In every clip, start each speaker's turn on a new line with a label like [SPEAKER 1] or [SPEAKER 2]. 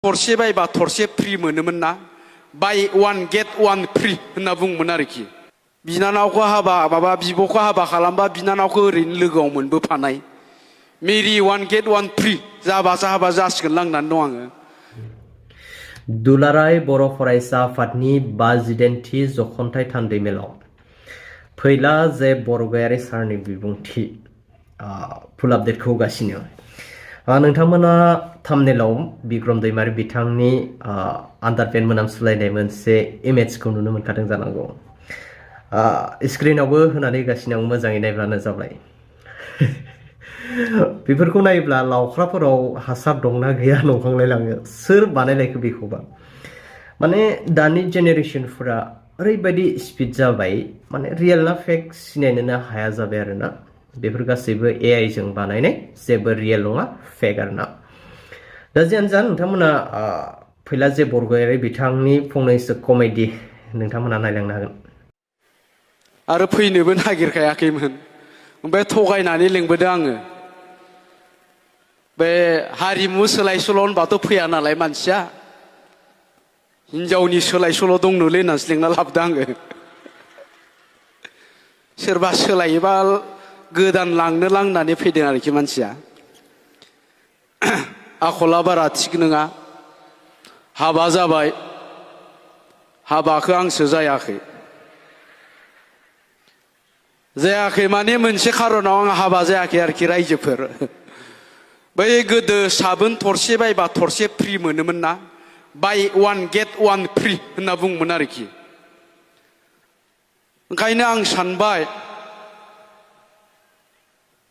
[SPEAKER 1] थरसे बायबा थरसे फ्रि मोनोमोन ना बाय वान गेट वान फ्रि होनना बुङोमोन आरोखि बिनानावखौ हाबा माबा बिब'खौ हाबा खालामबा बिनानावखौ ओरैनो लोगोआव मोनबोफानाय मेरि वान गेट वान फ्रि जाबासो हाबा जासिगोन लांनानै दं आङो।
[SPEAKER 2] दुलाराय बर' फरायसा आफादनि 52थि जख'न्थाइ थान्दैमेलाव फैला जे बरगयारि सारनि बिबुंथि फुल आपडेटखौ होगासिनो नोंथांमोना थाम्बनेलाव बिक्रम दैमारि बिथांनि आन्डारपेन्ट मोनामसुलायनाय मोनसे इमेजखौ नुनो मोनखादों जानांगौ। स्क्रिनावबो होनानै होगासिनो आं मोजाङै नायब्लानो जाबाय। बेफोरखौ नायोब्ला लावख्राफोराव हासार दंना गैया नंखांलायलाङो सोर बानायलायखो बेखौबा। माने दानि जेनेरेसनफोरा ओरैबायदि स्पिड जाबाय माने रियेल ना फेक सिनायनोनो हाया जाबाय आरोना। बेफोर गासैबो AI जों बानायनाय जेबो रियेल नङा फेक आरोना। दा जियानो जा नोंथांमोना फैला जे बरगयारि बिथांनि फंनैसो कमेडि नोंथांमोना नायलांनो हागोन।
[SPEAKER 1] आरो फैनोबो नागिरखायाखैमोन ओमफ्राय थगायनानै लिंबोदों आङो। बे हारिमु सोलाय सोल' होनबाथ' फैया नालाय मानसिया हिनजावनि सोलाय सोल' दंनोलै होननानैसो लिंना लाबोदों आङो। सोरबा सोलायोबा गोदान लांनो लांनानै फैदों आरोखि मानसिया। आखला बारा थिग नङा हाबा जाबाय हाबाखौ आंसो जायाखै माने मोनसे खारनाव आं हाबा जायाखै आरोखि रायजोफोर। बै गोदो साबोन थरसे बायबा थरसे फ्रि मोनोमोन ना बाय वान गेट वान फ्रि होनना बुङोमोन आरोखि। ओंखायनो आं सानबाय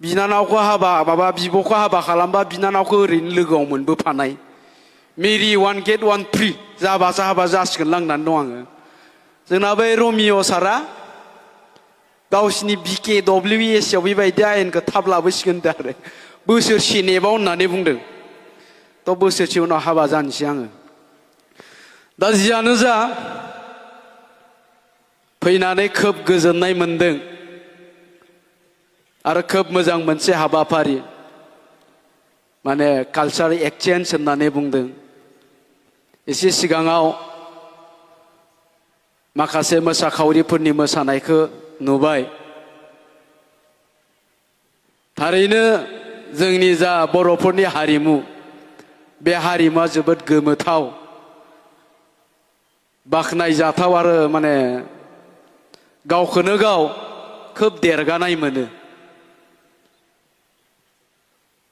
[SPEAKER 1] बिनानावखौ हाबा माबा बिब'खौ हाबा खालामबा बिनानावखौ ओरैनो लोगोआव मोनबोफानाय मेरि वान गेट वान फ्रि जाबासो हाबा जासिगोन लांनानै दं आङो। जोंना बै रमिअ सारा गावसिनि BKWS आव बेबायदि आयेनखौ थाब लाबोसिगोन आरो बोसोरसे नेबाव होननानै बुंदों। थ' बोसोरसे उनाव हाबा जानोसै आङो। दा जियानो जा फैनानै खोब गोजोननाय मोनदों आरो खोब मोजां मोनसे हाबाफारि माने कालचार एक्सचेन्ज होननानै बुंदों। एसे सिगाङाव माखासे मोसाखावरिफोरनि मोसानायखौ नुबाय। थारैनो जोंनि जा बर'फोरनि हारिमु बे हारिमुवा जोबोद गोमोथाव बाख्नायजाथाव आरो माने गावखौनो गाव खोब देरगानाय मोनो।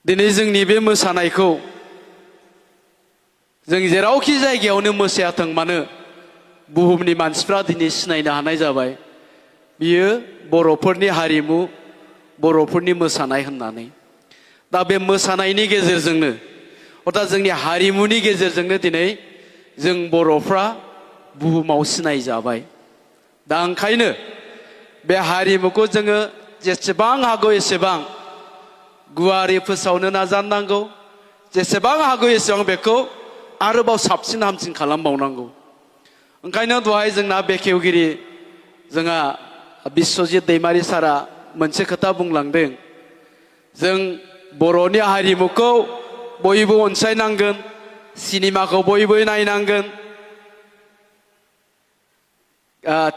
[SPEAKER 1] दिनै जोंनि बे मोसानायखौ जों जेरावखि जायगायावनो मोसायाथों मानो बुहुमनि मानसिफ्रा दिनै सिनायनो हानाय जाबाय बियो बर'फोरनि हारिमु बर'फोरनि मोसानाय होननानै। दा बे मोसानायनि गेजेरजोंनो अर्थात जोंनि हारिमुनि गेजेरजोंनो दिनै जों बर'फ्रा बुहुमाव सिनाय जाबाय। दा ओंखायनो बे हारिमुखौ जोङो जेसेबां हागौ एसेबां गुवारै फोसावनो नाजानांगौ। जेसेबां हागौ एसेबां बेखौ आरोबाव साबसिन हामसिन खालामबावनांगौ। ओंखायनो दहाय जोंना बेखेवगिरि जोंहा बिस्वजित दैमारि सारा मोनसे खोथा बुंलांदों। जों बर'नि हारिमुखौ बयबो अनसायनांगोन सिनेमाखौ बयबो नायनांगोन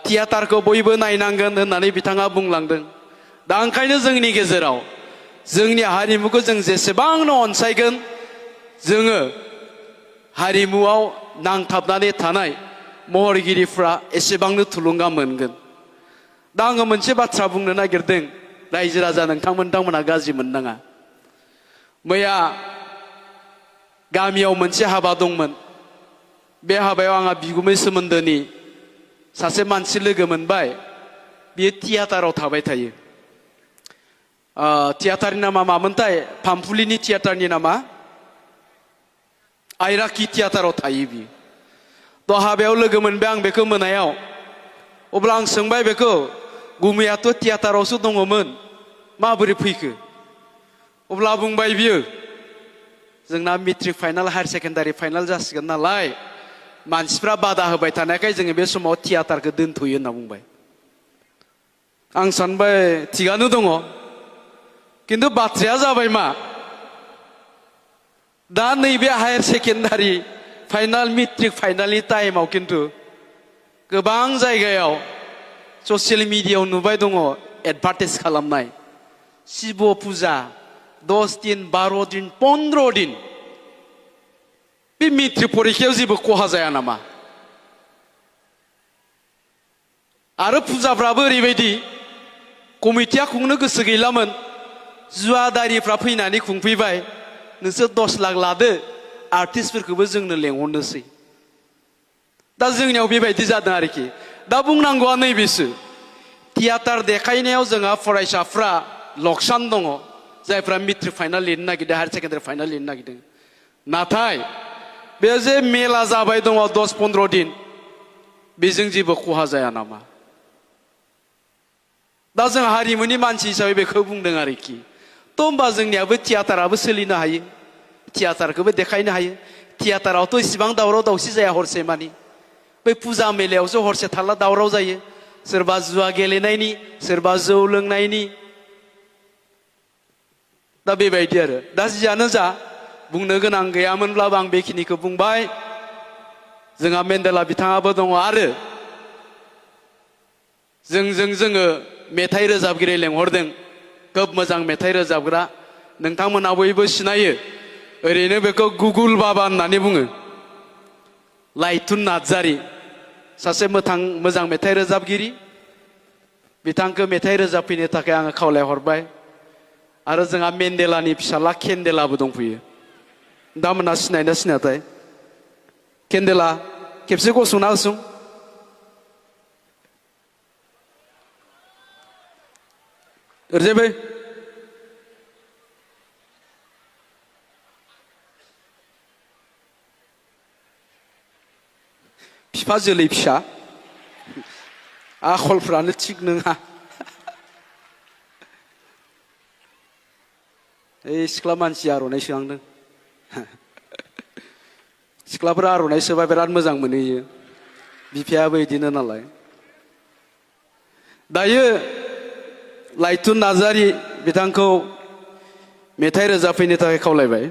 [SPEAKER 1] थियेटारखौ बयबो नायनांगोन होननानै बिथाङा बुंलांदों। दा ओंखायनो जोंनि गेजेराव जोंनि हारिमुखौ जों जेसेबांनो अनसायगोन जोङो हारिमुआव नांथाबनानै थानाय महरगिरिफ्रा एसेबांनो थुलुंगा मोनगोन। दा आङो मोनसे बाथ्रा बुंनो नागिरदों रायजो राजा नोंथांमोना गाज्रि मोननाङा। मैया गामियाव मोनसे हाबा दंमोन। बे हाबायाव आंहा बिगुमै सोमोन्दोनि सासे मानसि लोगो मोनबाय। बियो थियेटाराव थाबाय थायो। थियेटारनि नामा मामोनथाय फामफुलिनि थियेटारनि नामा आइराखि थियेटाराव थायो बियो। थ' हाबायाव लोगो मोनबाय आं बेखौ मोनायाव। अब्ला आं सोंबाय बेखौ गुमैयाथ' थियेटारावसो दङमोन माबोरै फैखो? अब्ला बुंबाय बियो जोंना matric final higher secondary final जासिगोन नालाय मानसिफ्रा बादा होबाय थानायखाय जोङो बे समाव थियेटारखौ दोनथ'यो होनना बुंबाय। आं सानबाय थिगानो दङ खिन्थु बाथ्राया जाबाय मा दा नैबे हायार सेकेन्डारि फाइनाल मेट्रिक फाइनालनि टाइमाव खिन्थु गोबां जायगायाव ससियेल मिडियायाव नुबाय दङ एडभार्टाइज खालामनाय शिव फुजा 10 दिन 12 दिन 15 दिन बे मेट्रिक परिखायाव जेबो खहा जाया नामा आरो फुजाफ्राबो ओरैबायदि कमिटिया खुंनो गोसो गैलामोन जुवादारिफ्रा फैनानै खुंफैबाय नोंसोर 10 लाख लादो आर्टिस्टफोरखौबो जोंनो लेंहरनोसै दा जोंनियाव बेबायदि जादों आरोखि दा बुंनांगौआ नैबेसो थियाटार देखायनायाव जोंहा फरायसाफ्रा लकसान दङ जायफ्रा मेट्रिक फाइनाल लिरनो नागिरदों हायार सेकेन्डारि फाइनाल लिरनो नागिरदों नाथाय बे जे मेला जाबाय दङ 10-15 दिन बेजों जेबो खहा जाया नामा दा जों हारिमुनि मानसि हिसाबै बेखौ बुंदों आरोखि थ' होमबा जोंनियाबो थियाटाराबो सोलिनो हायो थियाटारखौबो देखायनो हायो थियाटारावथ' इसिबां दावराव दावसि जाया हरसे मानि बै फुजा मेलायावसो हरसे थारला दावराव जायो सोरबा जुवा गेलेनायनि सोरबा जौ लोंनायनि दा बेबायदि आरो दा जियानो जा बुंनो गोनां गैयामोनब्लाबो आं बेखिनिखौ बुंबाय जोंहा मेन्डेला बिथाङाबो दङ आरो जोङो मेथाइ रोजाबगिरि लेंहरदों खोब मोजां मेथाइ रोजाबग्रा नोंथांमोना बयबो सिनायो ओरैनो बेखौ गुगुल बाबा होननानै बुङो लाइथुन नार्जारी सासे मोजां मेथाइ रोजाबगिरि बिथांखौ मेथाइ रोजाबफैनो थाखाय आङो खावलायहरबाय आरो जोंहा मेन्डेलानि फिसाला केन्डेलाबो दंफैयो दामोना सिनायना सिनायाथाय केन्डेला खेबसे गसंना होसुं ओरैजाय बिफा जोलै फिसा आखलफ्रानो थिग नङा ओइ सिख्ला मानसि आर'नाइ सोहांदों सिख्लाफोरा आर'नाइ सोबा बिराद मोजां मोनहैयो बिफायाबो बिदिनो नालाय दायो लाइथुन नार्जारी बिथांखौ मेथाइ रोजाबफैनो थाखाय खावलायबाय